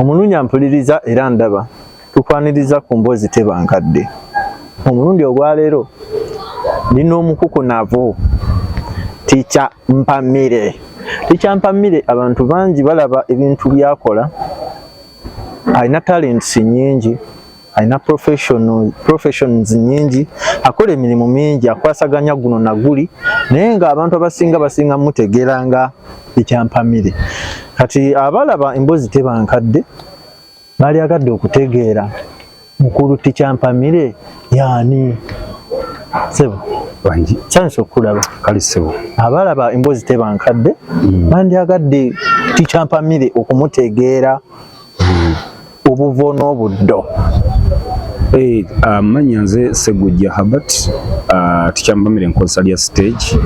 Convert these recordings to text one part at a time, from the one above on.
Omulungi ampuliriza era ndaba, tukwaniriza ku Mboozi Teba Nkadde. Omulundi ogwaleero nina omukukunavu Teacher Mpamire. Teacher Mpamire, abantu bangi balaba ebintu byakola, alina talents nyingi, alina professions nyingi, akola emirimu mingi, akwasaganya guno na guli, naye nga abantu abasinga basinga mutegeera nga Teacher Mpamire. Kati abalaba Emboozi Teba Nkadde balyagadde okutegeera mukulu Teacher Mpamire yaani. Sebo. Wangi. Kyanyusa okukulaba. Kale ssebo. Abalaba Emboozi Teba Nkadde bandyagadde Teacher Mpamire okumutegeera obuvo n'obuddo. Manya nze Segujja Herbert, Teacher Mpamire nkozesa lya stage.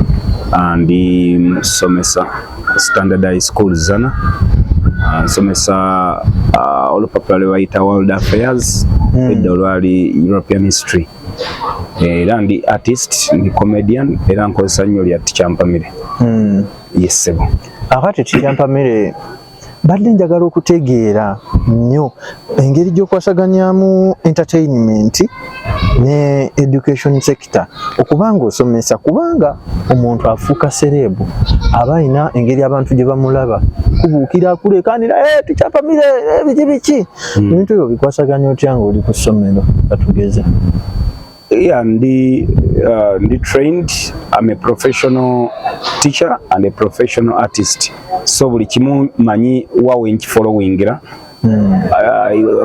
Ndi musomesa Standard High School Zana. Nsomesa olupapula lwe bayita World Affairs, edda olwali European History. Era ndi artist, ndi comedian, era nkozesa nnyo lya Teacher Mpamire. Yes ssebo. Akati Teacher Mpamire, badde njagala okutegeera nnyo engeri gy'okwasaganyamu entertainment ne education sector, okubanga osomesa, kubanga omuntu afuuka celeb aba alina engeri abantu gye bamulaba, kubuukira, akulekanira, "Eh, Teacher Mpamire, eh, biki biki." Ebintu ebyo bikwasaganya otya ng'oli ku ssomero, katugeze? Yeah, ndi trained. I'm a professional teacher and a professional artist. So buli kimu manyi wawe nkifollowingira.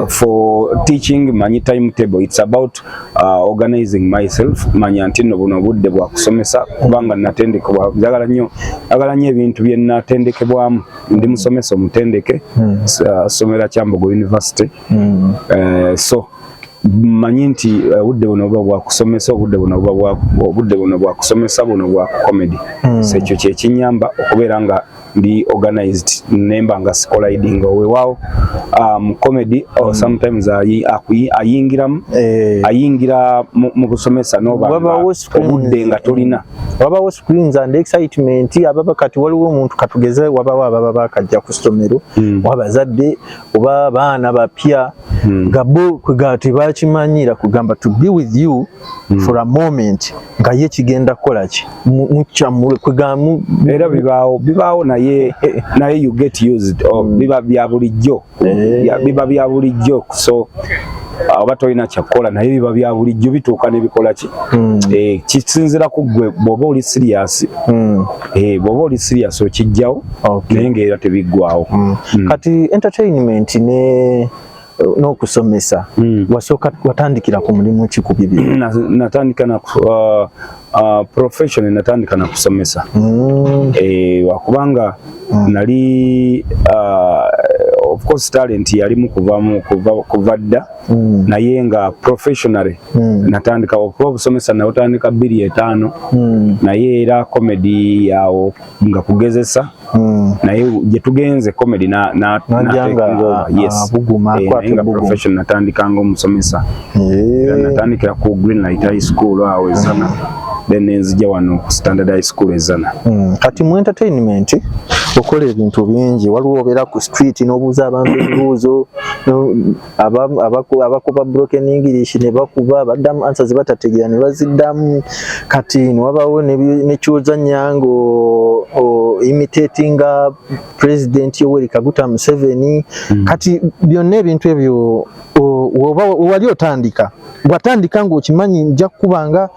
For teaching manyi timetable. It's about organizing myself. Manya nti nno buno obudde bwa kusomesa, kubanga natendekebwa, njagala nnyo ebintu bye natendekebwamu. Ndi musomesa omutendeke, somera Kyambogo University. So manyi nti obudde buno buba bwa kusomesa, obudde buno bwa kusomesa, buno bwa comedy. So ekyo kyekinyamba okubeera nga ndi organized, nemba nga sicolliding. Weewaawo comedy sometimes ayingiramu, ayingira mu busomesa, noba nga Wabawo screens. obudde nga tolina. Wabawo screens and excitement. Ababa kati waliwo omuntu, katugeze, wabawo ababa bakajja ku ssomero, wabazadde oba abaana bapya, nga bo kwega tebakimanyira kugamba to be with you for a moment, nga ye kigenda kukola ki. Mukyamule kwegamu. Era bibaawo, naye you get used. Oh, biba bya bulijjo. Biba bya bulijjo, so oba tolina kyakukola, naye biba bya bulijjo, bituuka nebikola ki. Kisinzira ku ggwe bw'oba oli serious. Bw'oba oli serious okijjawo, naye ng'era tebiggwawo. Kati entertainment ne n'okusomesa, wasooka watandikira ku mulimu ki ku bibiri? Natandika na profession, natandika na kusomesa. Wakubanga nali of course talent yalimu kuva dda, naye nga professionally natandika okuba obusomesa, nawutandika 2005, naye era comedy yawo nga kugezesa, naye gye tugenze comedy na Najja nga, na taking over. Yes. buguma, akwata naye nga ebbugumu. Profession natandika nga omusomesa. Era natandikira ku Green Light High School awo Ezana, then nenzija wano ku Standard High School Ezana. Kati mu entertainment okola ebintu bingi. Waliwo obeera ku street n'obuuza abantu ebibuuzo, abakuba broken English ne bakuba baddamu answers ze batategeera ne baziddamu. Kati ne wabawo nekyozannya nga imitatinga President Yoweri Kaguta Museveni. Kati byonna ebintu ebyo, woba wali otandika, watandika ng'okimanyi nja kukuba nga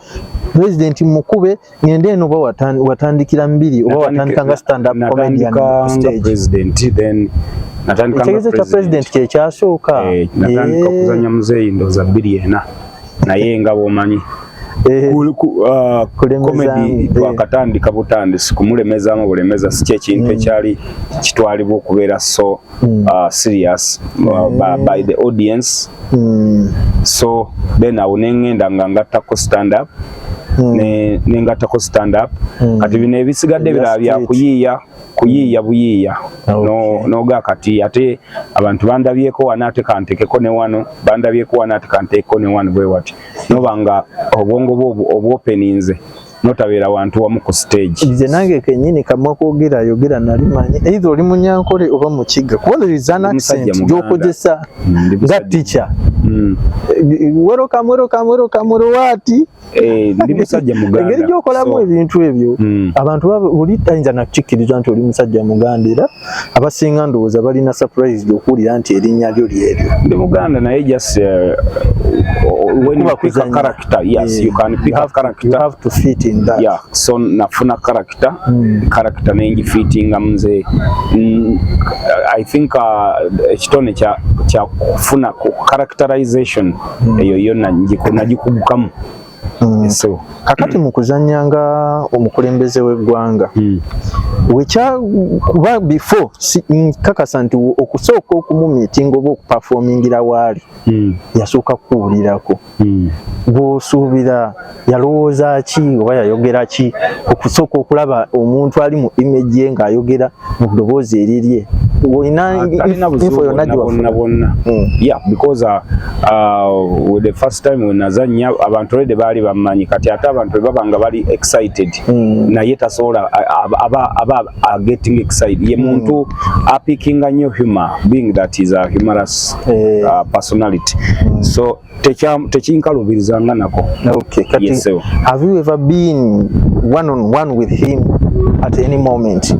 president mukube ngende eno, oba watandikira mbiri, oba watandika nga stand up comedian Natandika ku nga stage? president, then natandika nga Ekitegezo kya president kyekyasooka? Natandika okuzanya muzeeyi ndowooza 2004, naye nga bw'omanyi Kulemezaamu, comedy twakatandika butandisi, kumulemezaamu bulemeza si kyekintu ekyali kitwalibwa okubeera so serious by the audience. So then awo nengenda nga ngattako stand up, nengattako stand up. Kati bino ebisigadde Ebya birala bya street. kuyiiya, kuyiiya buyiiya. Noga kati ate abantu bandabyeko wano, ate kantekeko ne wano, bandabyeko wano, ate kantekeko ne wano, bwe wati noba nga obwongo bwo obwopeninze. Notabeera wantu wamu ku stage. Nze nange kenyini kamwa kwogera ayogera nali manyi either oli Munyankole oba Mukiga, kuba there is an accent gy'okozesa nga teacher. Welcome, welcome, welcome, what? Ndi musajja Muganda. Engeri gy'okolamu ebintu ebyo, abantu buli tayinza nakukikkiriza nti oli musajja Muganda, era abasinga ndowooza balina surprise okuwulira nti erinnya lyo lyeryo. Ndi Muganda, naye just when you pick a character, yes, you can pick a character. You have to fit in that. Yeah, so nafuna character, character nengifitinga nze. I think ekitone kya kufuna characterization eyo yo nagikugukamu. So Kakati mu kuzannya nga omukulembeze w'eggwanga, wekya kuba before nkakasa nti okusooka okumumiitinga oba okuperformingira waali, yasooka kukuwulirako. Gw'osuubira yalowooza ki oba yayogera ki okusooka okulaba omuntu ali mu image ye ng'ayogera mu ddoboozi erirye? Olina info yonna gyewafuna bonna? Yeah, because the first time when nazannya, abantu already baali bammanyi. Kati ate abantu bwe baba nga bali excited, naye tasobola aba getting excited. Ye muntu apikinga nnyo humor, being that is a humorous personality, so tekinkaluubirizanga nako. Okay, kati Yes, sir. Have you ever been one on one with him at any moment?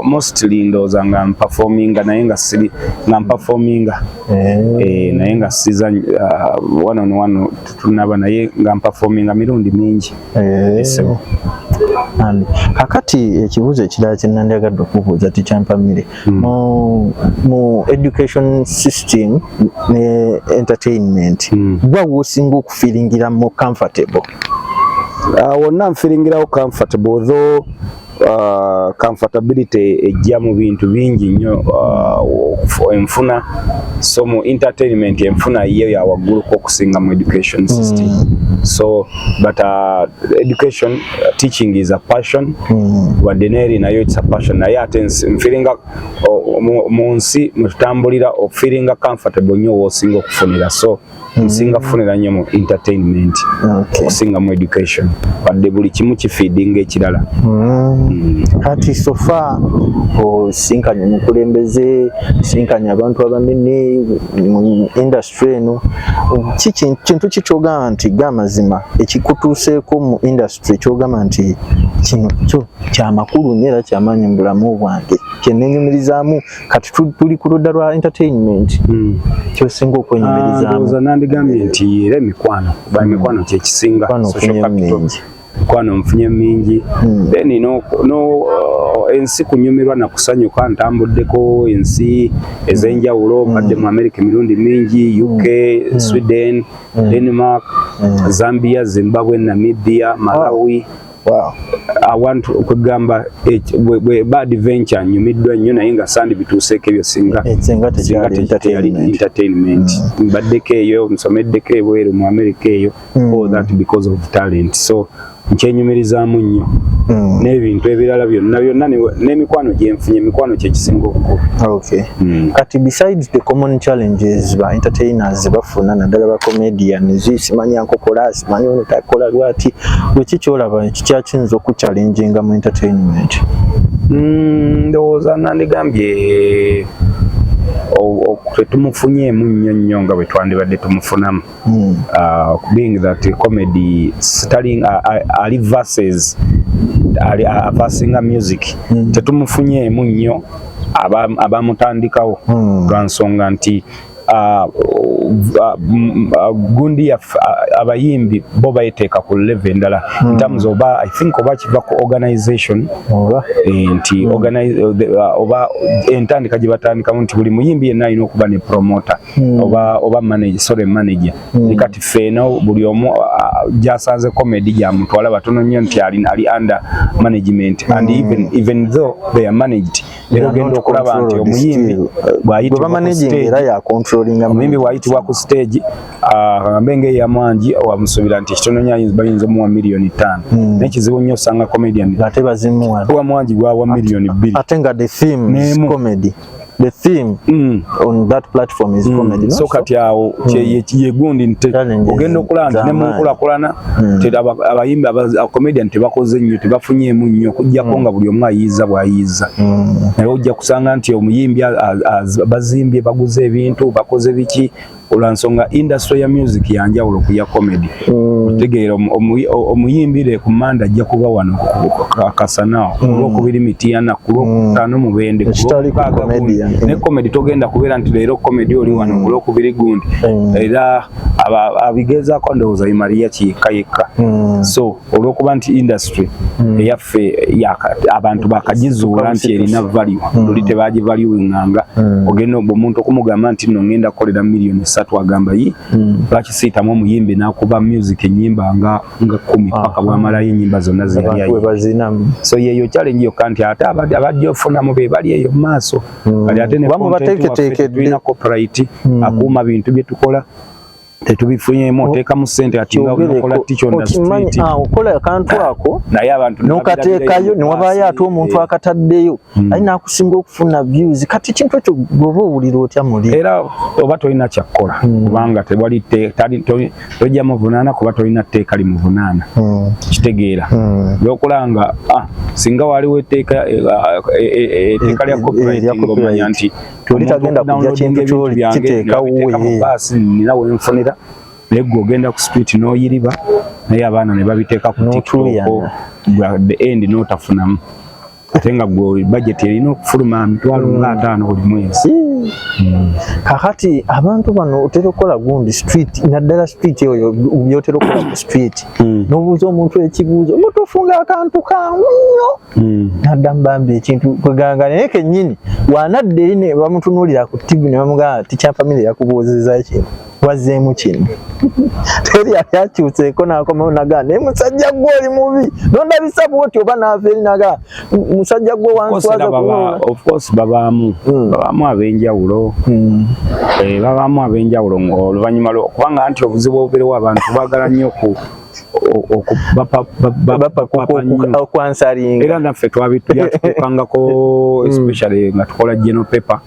Mostly ndowooza nga mperforminga, naye nga siri nga mperforminga, naye nga siza one on one tunaba, naye nga mperforminga mirundi mingi. Yes, sir. And kakati ekibuuzo ekirala kye nandyagadde okubuuza, Teacher Mpamire, mu education system ne entertainment, gwa wosinga okufeelingira more comfortable? Wonna nfeelingirawo comfortable, though comfortability ejja mu bintu bingi nnyo, enfuna. So mu entertainment enfuna yo ya wagguluko okusinga mu education system. So but education, teaching is a passion, wadde neeri nayo it's a passion, naye ate nfeelinga mu nsi mwetutambulira, ofeelinga comfortable nnyo w'osinga okufunira. So nsinga kufunira nnyo mu entertainment okusinga mu education, wadde buli kimu kifeedinga ekirala. Kati so far osinkanye omukulembeze, osinkanye abantu abanene mu industry eno, ki kintu ki kyogamba nti gamazima ekikutuuseeko mu industry kyogamba nti kino kyo kyamakulu nnyo era kyamaanyi mu bulamu bwange kyenenyumirizaamu? Kati tuli ku ludda lwa entertainment, kyosinga okwenyumirizaamu? Ndowooza nandigambye nti era emikwano, kuba emikwano kyekisinga. Mikwano Social ofunye capital. mingi. Mikwano nfunye mingi. Then no ensi kunyumirwa nakusanyuka. Ntambuddeko ensi ez'enjawulo, mbadde mu America emirundi mingi, UK, Sweden, Denmark, Zambia, Zimbabwe, Namibia, Malawi. Awantu kwegamba bwe ba adventure nyumiddwa nnyo, naye nga sandi bituuseeko ebyo singa Singa singa tekyali teyali entertainment. Entertainment. Mbaddeko eyo, nsomeddeko ebweru mu America eyo, all that because of talent. So nkyenyumirizaamu nnyo n'ebintu ebirala byonna byonna n'emikwano gyenfunye. Emikwano kyekisinga obukulu. Kati besides the common challenges ba entertainers bafuna, naddala ba comedians, simanya nkokola, simanyi ono takola lwaki, bweki kyolaba ekikyakiyinza okuchallenginga mu entertainment? Ndowooza nandigambye tetumufunyeemu nnyo nnyo nga bwe twandibadde tumufunamu, being that comedy starting ali versus ali aversinga music. Tetumufunyeemu nnyo abamutandikawo, lwa nsonga nti gundi yaffe, abayimbi bo bayeteeka ku level endala in terms oba, I think oba kiva ku organization. Oba nti oba entandika gye batandikamu nti buli muyimbi yenna alina okuba ne promoter oba manager, sorry, manager. Kati ffeeno buli omu gyasanze comedy gyamutwala, batono nnyo nti ali under management. And even though they are managed, era ogenda okulaba nti omuyimbi bw'ayitibwa omuyimbi bw'ayitibwa ku stage, agambe ng'eyamwangi wamusuubira nti ekitono nnyo bayinza omuwa 5 miliyoni, naye kizibu nnyo osanga comedian ate bazimuwa wamwangi gwawa 2 miliyoni ate nga the theme is comedy. The theme on that platform is comedy, no? So kati awo yegundi nti Challenges ogenda okulaba nti ne mu z'amaanyi. nkulakulana abayimbi comedian tebakoze nnyo, tebafunyeemu nnyo okuggyako nga buli omu ayiiza bw'ayiiza. Naye ojja kusanga nti omuyimbi bazimbye, baguze ebintu, bakoze biki, olwansonga industry ya music yanjawulo ku ya comedy. Otegeera, omuyimbire ku Manda ajja kuba wano Kasana, ku Lwokubiri Mityana, ku Lwokutaano Mubende, ku Ekitali ku Lwomukaaga gundi. comedian. Ne comedy togenda kubeera nti leero comedy oli wano, ku Lwokubiri gundi. Era abigezaako ndowooza ye Maria kiyekka yekka. So olwokuba nti industry eyaffe abantu bakagizuula nti erina value, luli tebagivaluinganga. Ogenda omuntu okumugamba nti nno ngenda kukolera miliyoni 3, agamba, "Yi, lwaki siitamu omuyimbi n'akuba music ennyimba nga 10 paka bwamalayo ennyimba zonna zeyali Abantu ayimba?" we bazina. So yeyo challenge yokka nti ate abajja ofunamu be bali eyo mu maaso. Kati ate ne Kuba content waffe mubateeketeekedde. tetulina copyright akuuma bintu bye tukola, tetubifunyeemu. Oteekamu ssente kati nga nokola teach on the Okimanyi, street. ah, okola akantu ako Naye abantu ne n'okateekayo, ne wabaayo ate omuntu akataddeyo ali n'akusinga okufuna views. Kati ekintu ekyo gweoba owulira otya muli? Era oba tolina kyakkola, kubanga tewali tojja muvunaana kuba tolina tteeka limuvunaana. Kitegeera, lwokulaba nga singa waliwo etteeka etteeka lya copyright, Erya ng'omanya copyright. nti Toli omuntu tagenda kujja okudownloadinga kintu ebintu ky'oli byange kiteeka ne babiteeka mu wuwe. baasi, nina we nfunira, naye gwe ogenda ku street n'oyiriba, naye abaana ne babiteeka ku TikTok. N'otuuyana. Gwe at the end n'otafunamu, ate nga gwe budget erina okufuluma 500,000 buli mwezi. Kakati abantu bano otera okukola gundi street, naddala street oyo byotera okukola ku street, n'obuuza omuntu ekibuuzo mutufunga akantu kangu nnyo, naddamu bambi ekintu kweganga, naye kennyini wanadda eri ne bamutunuulira ku TV ne bamugamba, "Teacher Mpamire yakubuuzizza kino, wazzeemu kino." Teri yali akyuseeko n'akomawo nagaa, "Naye musajja gwe oli mubi, nondabisa bwoti," oba naava eri nagaa, "Musajja gwe wanswaza." Of course babaamu, babaamu ab'enjawulo. Babaamu ab'enjawulo oluvannyuma kubanga anti obuzibu obubeerewo, abantu baagala nnyo okwansalinga. Era naffe twatuukangako, especially nga tukola general paper,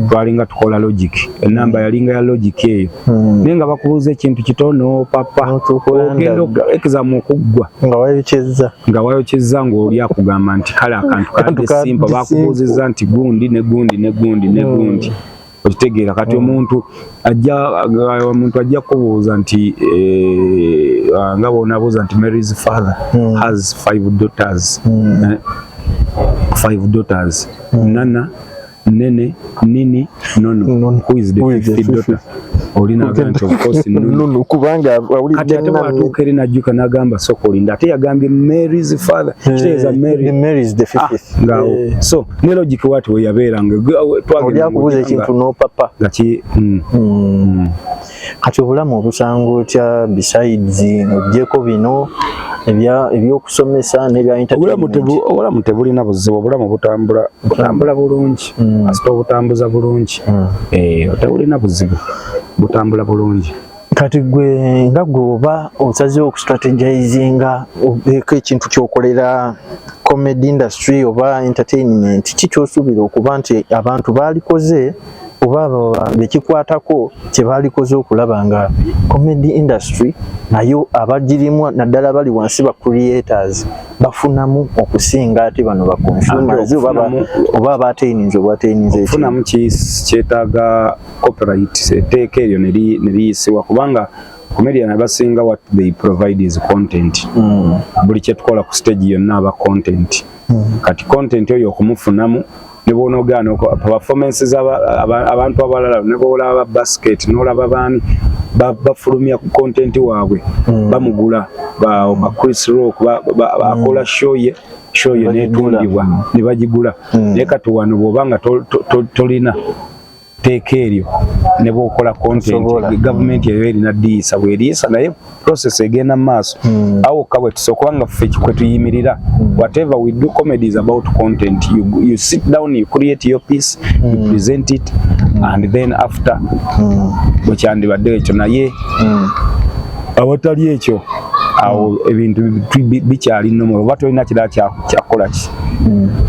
twalinga tukola logic, enamba yalinga ya logic eyo, naye nga bakubuuza ekintu kitono papa, ogenda exam okuggwa nga wayokyezza. Nga wayokyezza, ng'oli akugamba nti kale akantu kadde simple, bakubuuzizza nti gundi ne gundi ne gundi ne gundi, okitegeera? Kati omuntu ajja kubuuza nti nga bw'onaabuuza nti Mary's father has five daughters, five daughters, Nana, Nene, Nini, Nono, who is the fifth daughter? Olina nti of course Nunu, kubanga kati ate bwatuuka eri najjuka n'agamba, "Sooka olinda, ate yagambye Mary's father, kitegeeza Mary." Mary is the fifth. Ngaawo so ne logic wati we yabeeranga. Oli akubuuza ekintu n'opapa. Ngaki. Kati obulamu obusanga otya besides oggyeko bino ebyokusomesa n'ebya entertainment? Obulamu tebulina buzibu, obulamu butambula, butambula bulungi, asita obutambuza bulungi, tebulina buzibu, butambula bulungi. Kati gwe nga gwe oba osazeewo okustrategizinga obeeko ekintu kyokolera comedy industry oba entertainment, ki kyosuubira okuba nti abantu baalikoze oba abo bekikwatako kye baalikoze okulaba nga comedy industry nayo abagirimu, naddala bali wansi ba creators, bafunamu okusinga ate bano ba consumers oba abateininze obwateininze? Okufunamu kyetaaga copyright etteeka eryo ne liyisibwa, kubanga comedian abasinga what they provide is content. Buli kyetukola ku stage yonna aba content. Kati content oyo okumufunamu ne bw'onoogaana performances abantu abalala, ne bw'olaba basket n'olaba baani bafulumya ku content waabwe, bamugula ba Chris Rock akola show ye, show ye netundibwa ne bagigula. Naye kati wano bw'oba nga tolina teeka eryo, ne bw'okola content, gavumenti eyo erina ddiisa bweriisa, naye process egenda mu maaso. Awo kka bwe tusobola, kubanga ffe kwe tuyimirira, whatever we do, comedy is about content. You sit down, you create your piece, you present it, and then after bwe kyandibadde ekyo. Naye awatali ekyo, awo ebintu bikyali normal, oba tolina kirala kyakukola ki.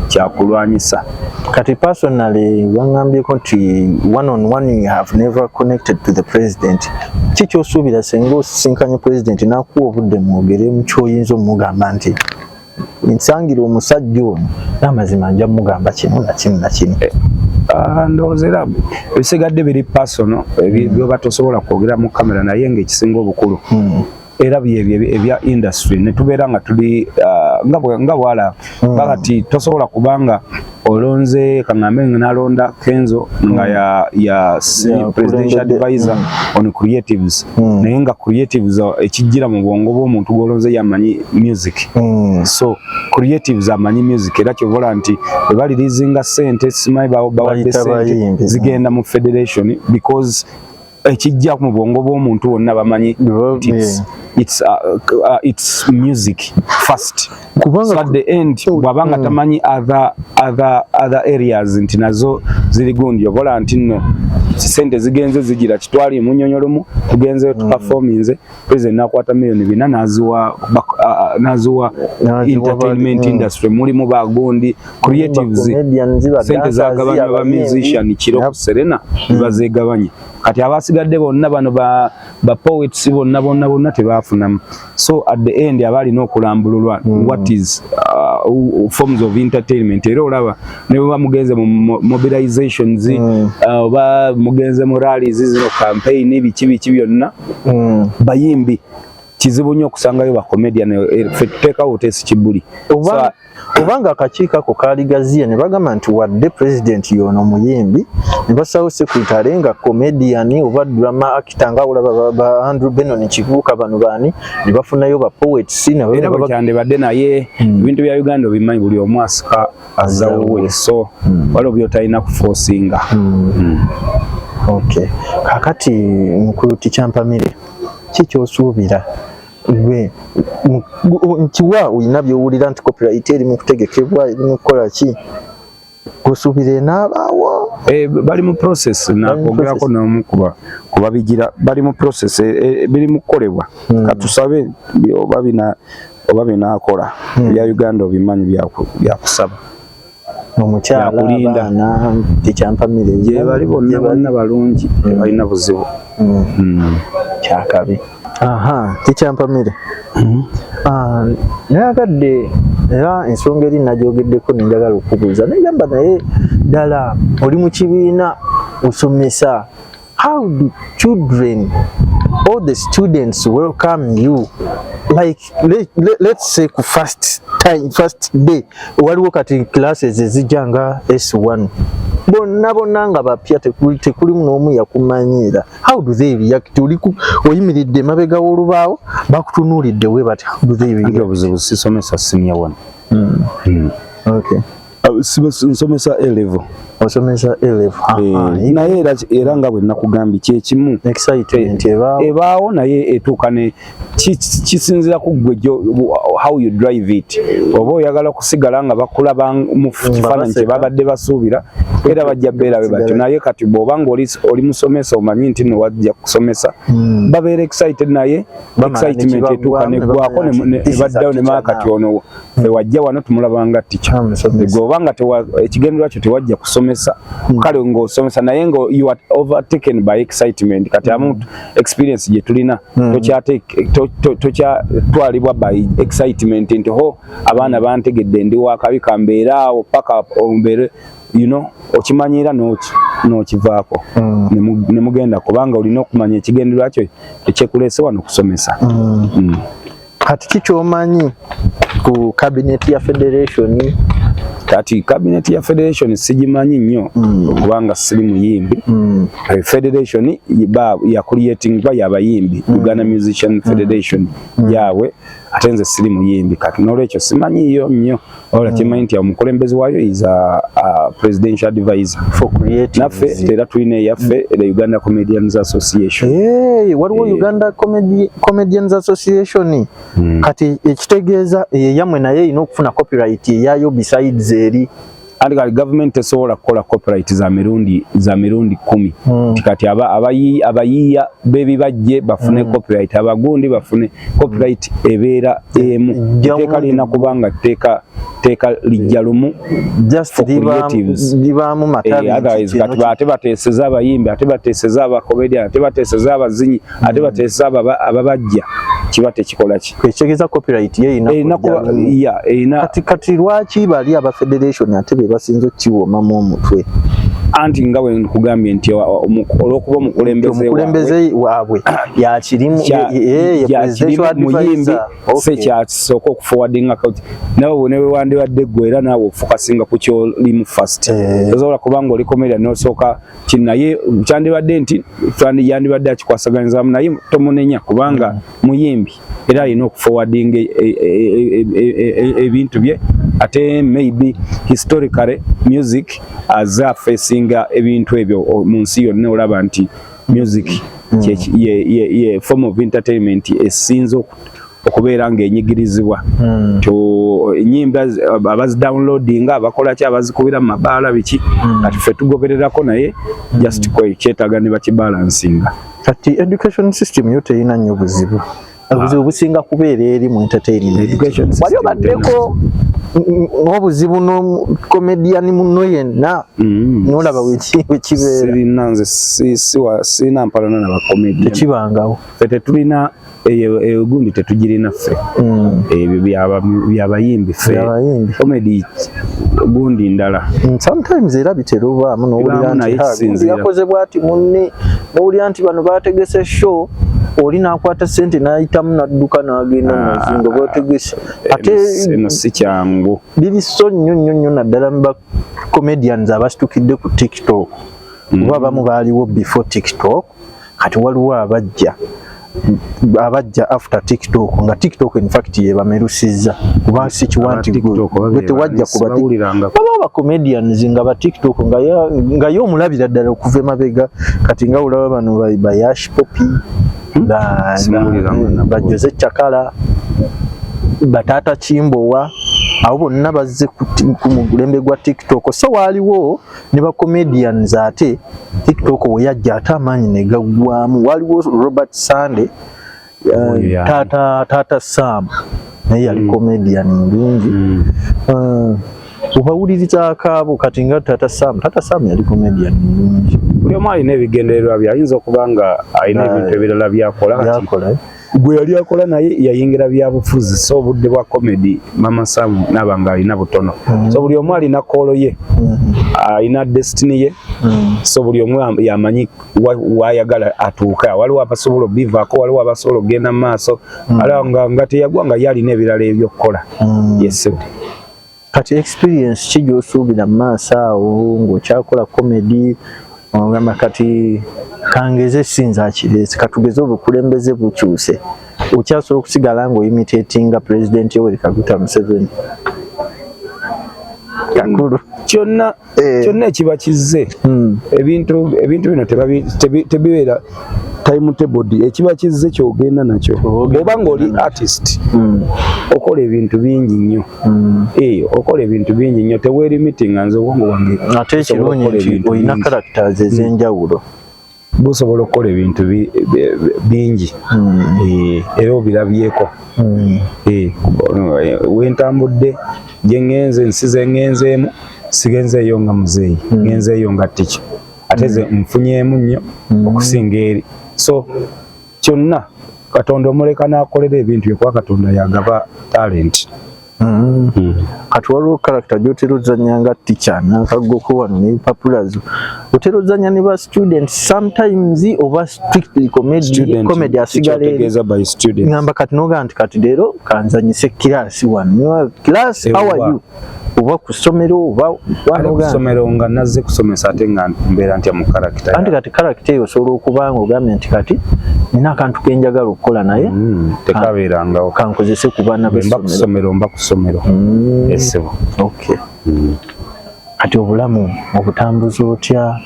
Kyakulwanyisa. Kati personally waŋŋambyeko nti one on one you have never connected to the president. Ki kyosuubira senga osisinkanye president n'akuwa obudde mwogeremu, kyoyinza omugamba nti nsangira omusajja ono n'amazima nja mugamba kino na kino na kino? Ah, ndowooza era ebisigadde biri personal, byoba tosobola kwogera mu kamera, naye ng'ekisinga obukulu era byebyo ebya industry ne tubeera nga tuli nga bwala bakati tosobola kubanga olonze kaŋŋambe nga nalonda Kenzo nga ya senior presidential advisor on creatives, naye nga creatives ekijjira mu bwongo bw'omuntu gw'olonze yamanyi music. So creatives amanyi music, era kyovola nti bwe balirizinga sente, simanyi bawadde Bayita sente bayimbi. zigenda mu federation because ekijja mu bwongo bw'omuntu wonna bamanyi nti it's music first. Kubanga So at the end bw'abanga tamanyi other areas nti nazo ziri gundi, obola nti nno sente zigenze zigira kitwali munyonyo lumu tugenzeyo tuperforminze, president nakwata 4 million naziwa N'aziwa entertainment industry, mulimu bagundi creatives, comedians, ba sente dancers, zagabanywa ba abayimbi. musician kiro ku Serena bazegabanya. Kati abasigadde bonna bano ba poets bonna bonna bonna tebafunamu. So at the end aba alina okulambululwa what is forms of entertainment. Era olaba ne bwe mugenze mu mobilizations, oba mugenze mu rallies zino, campaign, biki biki byonna, bayimbi kizibu nnyo okusangayo ba comedian. Ffe tuteekawo tesi kibuli. Obanga akakiiko ako kaali gaziye ne bagamba nti wadde president yono muyimbi, ne basawo secretary nga comedian oba drama actor, nga olaba ba Andrew Benon Kibuuka, bano baani, ne bafunayo ba poets ne era bwekyandibadde, naye ebintu bya Uganda obimanyi, buli omu asika azawowe, so waliwo byotalina kuforcinga. Okay, kakati mukulu Teacher Mpamire, ki kyosuubira gwe ntiwa olina byowulira nti copyright eri mu kutegekebwa, eri mu kukola ki, gosuubira enaabaawo? Eh, bali mu process. Nakwogerako process. n'omu kubabigira, bali mu process, biri mu kukolebwa. Katusabe oba binaakola. Bya Uganda obimanyi, byakusaba. Omukyala, Byakulinda. abaana, Teacher Mpamire? Gye bali bonna. Gye bali. Bonna balungi, tebalina buzibu. Kyakabi. Aha, Teacher Mpamire. Ah, nayagadde era ensonga eri nagyogeddeko nenjagala okubuuza, negamba naye ddala oli mu kibiina osomesa, how do children all the students welcome you? Like let's say ku first time, first day, waliwo kati classes ezijja nga S1, bonna bonna nga bapya, tekulimu n'omu yakumanyiira. How do they react? Oli oyimiridde emabega w'olubaawo, bakutunuulidde we bati, how do they Anti react? Obuzibu sisomesa senior one. Okay. Nsomesa A level. Osomesa A level. Eh, naye era nga bwe nakugambye kyekimu. Excitement ebaawo. Ebaawo, naye etuuka ne kisinziira ku ggwe how you drive it. Oba oyagala kusigala nga bakulaba mu kifaananyi kye baseka. babadde basuubira, era bajja beera bwe batyo. Naye kati bw'oba nga oli musomesa, omanyi nti no wajja kusomesa, babeera excited, naye Bamala ne excitement etuuka kibaggwamu ne neggwako bamanya nti ne this is a baddayo ne teacher maa kati now. ono ffe wajja wano tumulaba nga teacher. Musomesa. Gwe oba nga ekigendererwa kyo tewajja kusomesa, kale ng'osomesa, naye nga you are overtaken by excitement. Kati amu experience gye tulina, tokyatwalibwa by excitement nti ho abaana bantegedde ndi wakabi, kambeere awo paka ombeere, okimanyira n'okivaako ne mugenda, kubanga olina okumanya ekigendererwa kyo ekyekuleese wano kusomesa. Kati ki kyomanyi ku cabinet ya federation? Kati cabinet ya federation sigimanyi nnyo kubanga siri muyimbi. Federation ya creating ba yabayimbi, Uganda Musician Federation yaabwe, ate nze siri muyimbi. Kati n'olwekyo simanyiyo nnyo, wabula kimanyi nti omukulembeze waayo is a presidential advisor for creatives. Naffe era tulina eyaffe, the Uganda Comedians Association. Hey, waliwo Eh. Uganda Comedians Association. Kati ekitegeeza eyo yammwe naye erina okufuna copyright eyayo besides eri Anti kati gavumenti tesobola kukola copyright za mirundi 10. Kati abayiiya b'ebibajje bafune copyright, abagundi bafune copyright, ebeera emu. Ejja Etteeka lirina kubanga tteeka lijja lumu just for creatives. Libaamu matabi. Otherwise kati ate bateeseza abayimbi, ate bateeseza abakomedian, ate bateeseza abazinyi, ate bateeseza ababajja, kiba tekikola ki? Ekitegeeza copyright ye erina Erina kujja kuba lumu. Ya, erina. Kati lwaki bali aba federation ate be basinze okukiwomamu omutwe? Anti nga bwe nkugambye nti olw'okuba omukulembeze waabwe Omukulembeze waabwe yakirimu, ye presidential muyimbi advisor. Se kyasooka okuforwardinga nawe ne wewandibadde ggwe, era naawe ofocusinga ku kyolimu first. Tosobola kubanga oli comedian n'osooka ki, naye kyandibadde nti yandibadde akikwasaganyizamu, naye tomunenya kubanga muyimbi era alina okuforwardinga ebintu bye. Ate maybe historically music aze afacinga ebintu ebyo mu nsi yonna, olaba nti music ye form of entertainment esinze okubeera ng'enyigirizibwa. Enyimba abazidownloadinga abakola ki, abazikubira mu mabaala biki, kati ffe tugobererako, naye just kyetaaga ne bakibalansinga. Kati education system yo terina nnyo buzibu, obuzibu businga kubeera eri mu entertainment. Education Wali system obaddeko n'obuzibu n'omumedian munno yenna, nolaba wekibeera? Sirina, nze sirina mpalana na bakomedian. Tekibangawo? Ffe tetulina eyo gundi, tetugirina ffe. Ebyo byabayimbi, ffe Byabayimbi. comedy gundi ndala. Sometimes era bitera obaamu nowulira Bibaamu, nti naye "Ha, gundi kisinziira. yakoze bwati munne," nowulira nti bano bategese show, oli n'akwata sente n'ayitamu n'adduka n'agenda mu mazinga bategese ate. Eno si kyangu. Biri so nnyo nnyo nnyo, naddala mu ba comedians abasitukidde ku TikTok, kuba abamu baaliwo before TikTok, kati waliwo abajja after TikTok, nga TikTok in fact yebamerusizza, kuba si kiwa nti Aba TikTok gwe babeera tewajja kuba sibawuliranga. Babawo ba comedians nga ba TikTok nga ye omulabira ddala okuva emabega. Kati nga olaba bano ba Yash Popi, Simuwuliranga nabo. ba Jose Chakala, bataata Kimbowa, abo bonna bazze ku mulembe gwa TikTok. So waaliwo ne ba comedians ate TikTok we yajja ate amaanyi ne gaggwamu. Waliwo Robert Sunday, Oyo yani. Taata Sam naye yali comedian mulungi. Obawuliriza akaabo kati nga Taata Sam yali comedian mulungi. Buli omu alina ebigendererwa bye, ayinza okuba nga alina ebintu ebirala byakola kati. Byakola, eh? Gwe yali akola naye yayingira byabufuzi, so obudde bwa comedy Mama Sam naaba nga alina butono. So buli omu alina call ye, alina destiny ye. So buli omu yamanyi wayagala atuuke. Waliwo abasobola obivaako, waliwo abasobola okugenda mu maaso, aliwo nga teyagwa nga ye alina ebirala ebyokukola. Yes. Kati experience ki gy'osuubira mu maaso awo ng'okyakola comedy, ogamba kati kangeze sinza akireese, katugeze obukulembeze bukyuse, okyasobola okusigala ng'oimitatinga President Yoweri Kaguta Museveni kakulu? Kyonna kyonna ekiba kizze. Ebintu bino tebibeera timetabled, ekiba kizze kyogenda nakyo. Ky'ogenda Bw'oba ng'oli artist, okola ebintu bingi nnyo. Okola ebintu bingi nnyo, teweerimitinga. Nze obwongo bwange Ate busobola ekirungi okukola nti ebintu olina bingi. characters ez'enjawulo. Busobola okukola ebintu bingi. Era obirabyeko. Wentambudde gye ŋŋenze, ensi ze ŋŋenzeemu, sigenzeeyo nga muzeeyi, ŋŋenzeeyo nga teacher, ate ze nfunyeemu nnyo okusinga eri. So kyonna Katonda omuleka n'akolera ebintu bye, kuba Katonda yagaba talent. Kati waliwo character gy'otera ozannya nga teacher n'akaggoko wano n'empapula zo, otera ozannya ne ba students sometimes oba strictly comedy? Student, Comedy asigala eri. kikyotegeeza by student? Ngamba kati nogaa nti kati leero kanzanyise class wano, class, how are you, oba ku ssomero oba Ate ku ssomero nga nazze kusomesa, ate nga mbeera ntya mu character? Anti kati character eyo osobola okuba nga ogambye nti kati nina akantu kenjagala okukola naye Tekabeerangawo. kankozese ku baana Bwe mba ku b'essomero. ssomero, mba ku ssomero, essebo. Okay. Kati obulamu obutambuza otya?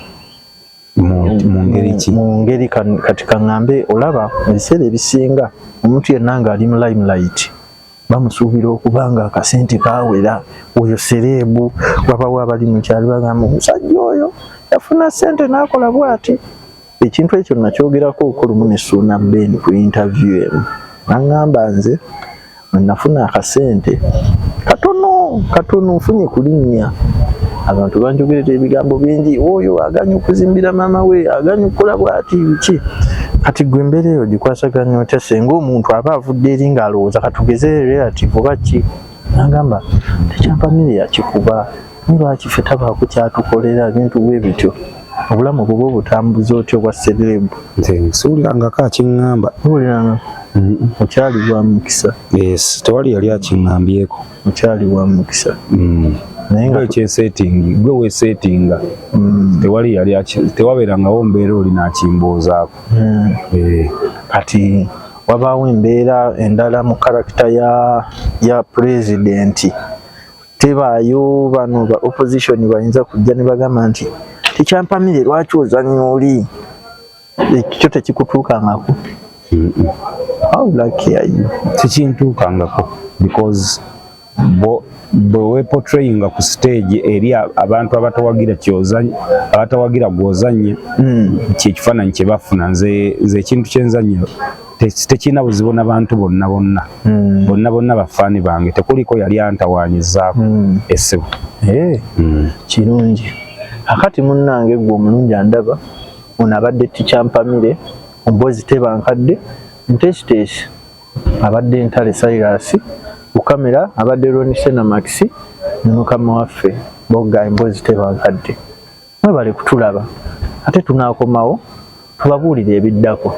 Mu ngeri ki? Mu ngeri kati kaŋŋambe, olaba ebiseera ebisinga omuntu yenna ng'ali mu limelight Bamusuubira okuba nga akasente kawera. Oyo celeb, wabawo abali mu kyalo bagamba omusajja oyo yafuna sente n'akola bw'ati. Ekintu ekyo nakyogerako okulumu ne Suuna Ben ku interview emu, naŋŋamba, nze nafuna akasente katono katono, nfunye kulinnya, abantu banjogerera ebigambo bingi, oyo aganya okuzimbira maama we, aganya okukola bw'ati, biki. Kati gwe embeera eyo gikwasaganya otya, senga omuntu aba avudde eri ng'alowooza, katugeze relative oba ki, nagamba tekyampamire yakikuba, naye lwaki ffe tabaako kyatukolera? Ebintu bwe bityo, obulamu buba obutambuza otya obwa celeb? Nze siwulirangako akiŋŋamba. Owuliranga okyali wa mukisa. Yes, tewali yali akiŋŋambyeko. Okyali wa mukisa. Naye nga ekyesetingi gwe wesetinga. Tewali yali tewabeerangawo mbeera oli n'akimbuuzaako. Eh. Kati wabaawo embeera endala mu character ya pulezidenti, tebaayo bano ba opposition bayinza kujja ne bagamba nti tekyampamire, lwaki ozannya oli? Ekyo tekikutuukangako? How lucky are you? Tekintuukangako because bwe weportrayinga ku stage eri abantu abatawagira kyozanya, abatawagira gwozanya, kyekifaananyi kye bafuna. Nze ekintu kyenzanya tekirina buzibu n'abantu bonna bonna. Bonna bonna bafaani bange, tekuliko yali antawaanyizaako essebo. Eh, kirungi. Akati munnange gwe omulungi andaba, ono abadde Teacher Mpamire, omboozi teba nkadde, nteesiteesi abadde Ntale Silas, ku kamera abadde Ron Senamax ne mukama waffe Bogga. Emboozi teba nkadde, mwebale kutulaba, ate tunaakomawo tubabuulire ebiddako.